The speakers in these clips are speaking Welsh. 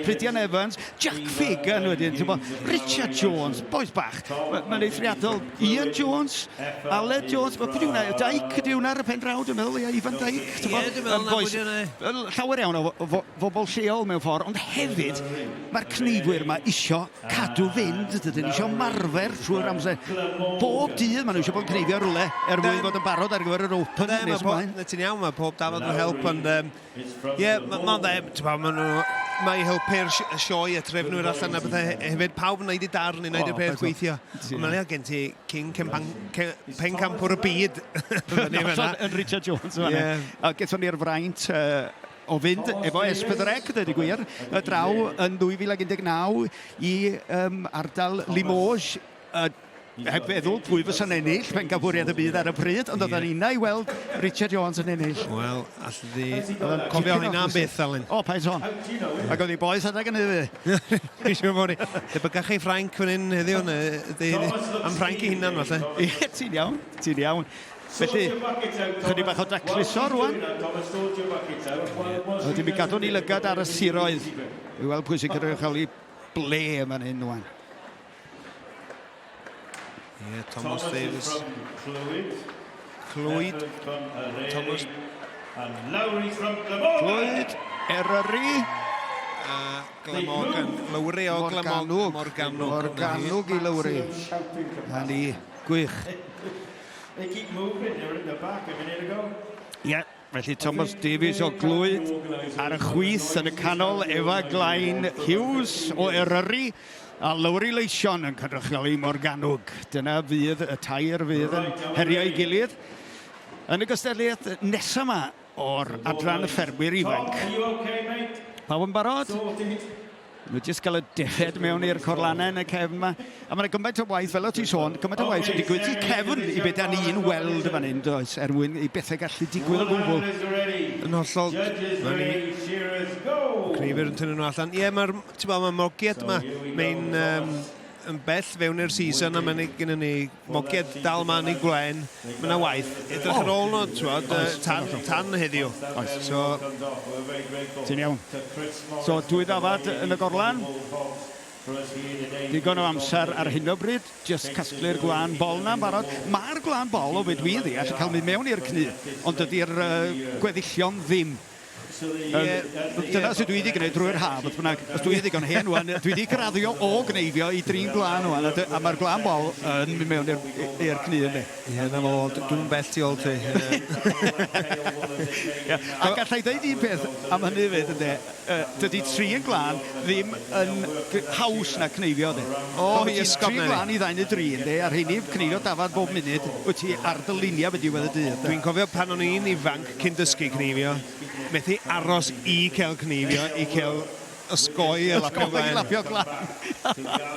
Rhydian Evans, Jack Fagan wedyn, ti'n bod, Richard Jones, boys bach, mae'n eithriadol. Ian Jones, Aled Jones, pwy di hwnna? Dyke ydi hwnna ar y pen draw, dwi'n meddwl, ia, Ifan Dyke. Ie, dwi'n meddwl na pwy di hwnna. Llawer iawn o fobl lleol mewn ffordd, ond hefyd mae'r cneifwyr yma isio cadw fynd, dydyn, isio marfer trwy'r amser. Bob dydd maen nhw eisiau bod yn cneifio rhywle er mwyn bod yn barod ar gyfer yr Open nes ymlaen. Ti'n iawn, mae pob dafod yn help, ond Ie, mae'n dda, ti'n gwbod, maen nhw, mae i helpu'r sioe y trefnwyr allan a bethau hefyd. Pawb yn neud ei darn i wneud y peth gweithio. Ond mae'n gen ti cyn pencampwr y byd. Fyny fan'na. Yn Richard Jones fan'na. A gethon ni'r fraint o fynd efo S4C, dweud y gwir, y draw yn 2019 i um, ardal Limoges. Heb feddwl pwy fysa'n ennill Pencampwriaeth y Byd ar y pryd, ond oedden ni'n i weld Richard Jones yn ennill. Wel, allu di cofio hynna am byth, Alun. O, paid sôn. Ac oedd hi boeth adeg yn hynny. Fi'n siŵr bod ni. Debygach chi Ffrainc fan hyn heddiw, neu am Ffrainc i hunan, falle. Ie, ti'n iawn, ti'n iawn. Felly, chydig bach o dacluso rwan. Wedyn mi gadwn ni lygad ar y siroedd i weld pwy sy'n cynrychioli ble yn fan hyn rwan. Yeah, Thomas, Thomas Davies. Clwyd. Clwyd. Thomas. And Lowry from Glamorgan. Clwyd, Eryri. A Glamorgan. Lowry o Glamorgan. Morgannwg. Morgannwg i Lowry. Na ni, gwych. They keep moving, they were in the back a minute ago. Ie, yeah, felly Thomas Davies o Glwyd ar y chwith yn y canol, Efa Glain Hughes o Eryri. A Lowri Leision yn cynrychioli Morgannwg. Dyna fydd y tair fydd yn herio'i gilydd yn y gystadleuaeth nesaf yma o'r adran y ffermwyr ifanc. Pawb yn barod? Nhw jyst gael y defed mewn i'r corlannau yn y cefn yma. A mae'n gymaint o waith, fel o ti'n sôn, gymaint o waith yn digwydd i'r cefn i beth da ni'n weld fan hyn, does, er mwyn i bethau gallu digwydd o gwbl. Yn hollol, mae ni cneifwyr yn tynnu nhw allan. Ie, mae'r Ti'n gwybod, mae mogiad yma, mae'n um, yn bell fewn i'r season a mae'n gennym ni mogiad dal ma yn ei gwlen. Mae yna waith. Edrych ar ôl nhw, ti'n gwybod, tan, tan heddiw. Oes. So... Ti'n iawn. So, dwy ddafad yn y gorlan. Digon o amser ar hyn o bryd, jyst casglu'r gwlân bol 'na'n barod. Mae'r gwlân bol, o be dwi'n ddeall, yn cael mynd mewn i'r cnu, ond dydy'r gweddillion ddim. Ie. Dyna sut dwi wedi gwneud drwy'r haf, beth bynnag. Os dwi ddigon hen wan, dwi wedi graddio o gneifio i drin gwlân wan, a, a mae'r gwlân bol yn mynd mewn i'r cnu yndi. Ie, na fo, dwi'n bell tu ôl ti. Ie, a gallai ddeud un peth am hynny 'fyd ynde, dydy trin gwlân ddim yn haws na cneifio de. O, i esgob Trin gwlân i ddau neu dri ynde, a rheini cneifio dafad bob munud, wyt ti ar dy liniau erbyn diwedd y dydd de. Dwi'n cofio pan o'n i'n ifanc, Cyn dysgu cneifio, methu aros i cael cneifio, i cael osgoi y lapio glân. Osgoi lapio glân.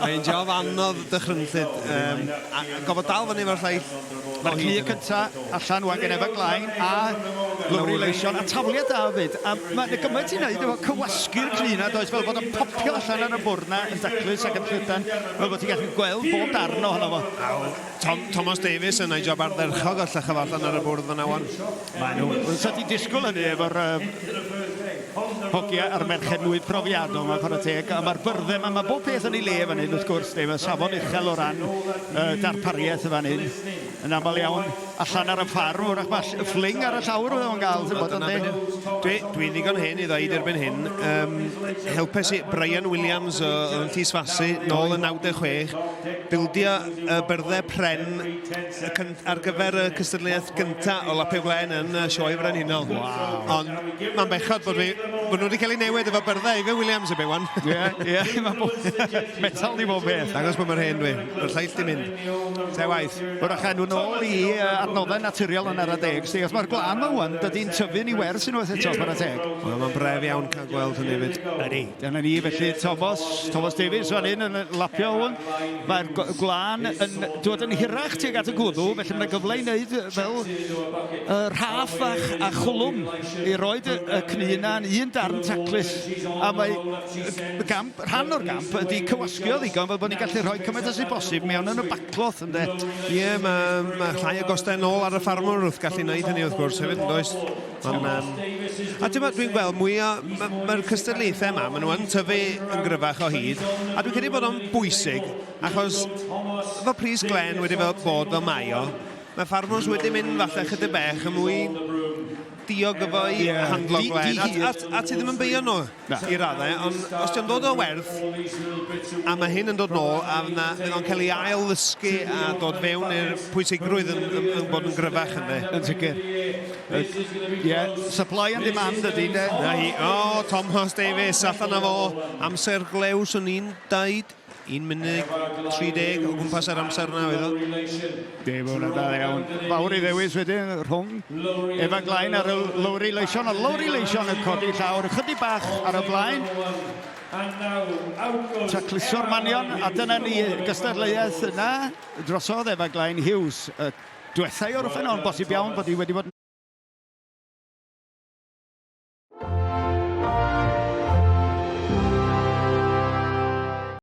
Mae'n job anodd dychrynllyd, um, a gofod dal fyny efo'r lleill. Mae'r cnu cynta allan wan gen Efa Glain a Lowri Leision, a tafliad da hefyd. A mae yna gymaint i wneud efo cywasgu'r cnu na, does, fel bod o'n popio allan ar y bwrdd na yn daclus ac yn llydan, fel bod ti'n gallu gweld bob darn ohono fo. Tom, Tomos Davies yn neud job ardderchog o llechaf allan ar y bwrdd fan'na wan. Maen nhw. Wel, sa ti'n disgwyl hynny efo'r um, hogia a'r merched mwy profiadol yma, chwarae teg. A mae'r byrddau yma, mae bob peth yn ei le fan hyn, wrth gwrs, de, mae safon uchel o ran uh, darpariaeth y fan hyn. Yn aml iawn, allan ar y ffarm, wrach mae ffling ar y llawr oedd o'n gael, ti'n bod yn de. Dwi, dwi'n ddigon hen i ddeud erbyn hyn, um, helpes i Brian Williams o, o Llys Fasu nôl yn 96, Bildio y byrddau pren ar gyfer y cystadleuaeth gynta o Lapio Gwlen yn y Sioe Frenhinol. Waw. Ond mae'n bechod bod fi, bod nhw wedi cael ei newid efo byrddau Ife Williams ebyn wan. Ie, ie, mae bob... metal di bob peth. Dangos bod mae'r hen dwi. Mae'r lleill di mynd. Te waith. Wrach â nhw nôl i adnoddau naturiol yn ara deg, sti. Os mae'r gwlân ma wan, dydy'n tyfu'n i wers unwaith eto, chwarae teg. Wel, mae'n bref iawn cael gweld hynny hefyd. Ydy. Dyna ni, felly, Thomas, Thomas Davies fan hyn yn lapio hwn. Mae'r gwlân yn dod yn hirach tuag at y gwddw, felly mae'n gyfle i wneud fel uh, rhaff fach a chwlwm i roed y, y cnu yna yn un darn taclus. A mae y gamp, rhan o'r gamp ydy cywasgu o ddigon fel bod ni'n gallu rhoi cymaint â sy'n bosib mewn yn y bacloth, ynde? Ie, yeah, mae, mae llai o gostau nôl ar y ffarmwr wrth gallu wneud hynny wrth gwrs hefyd, yn does? Mae'n um, A ti'n gwbod, dwi'n gweld mwy o... Mae'r cystadlaethau yma, maen nhw yn tyfu yn gryfach o hyd, a dwi'n credu bod o'n bwysig, achos efo pris Glen wedi fel bod fel mae o, mae ffarmwrs wedi mynd falle chydig bech yn mwy diog efo'i handlo Glen. A, a, a ti ddim yn beio nhw i raddau, ond os ti'n dod o werth, a mae hyn yn dod nôl, a fydd fydd o'n cael ei ail ddysgu a dod fewn i'r pwysigrwydd yn, yn, yn bod yn gryfach ynddi. Yn sicr. Ie, yeah, supply and demand ydy, de. Na hi. O, oh, Thomas Davies, allan â fo. Amser glew, swn i'n deud. 1 munud 30 o gwmpas yr amser yna oedd o. Dim hwnna da iawn. Fawr i ddewis wedyn rhwng Efa Glain a'r Lowri Leision. A Lowri Leision yn codi llawr ychydig bach ar y blaen. Tacluso'r manion, a dyna ni gystadleuaeth yna drosodd Efa Glain Hughes. Y diwethau o'r orffen, ond bosib iawn bod hi wedi bod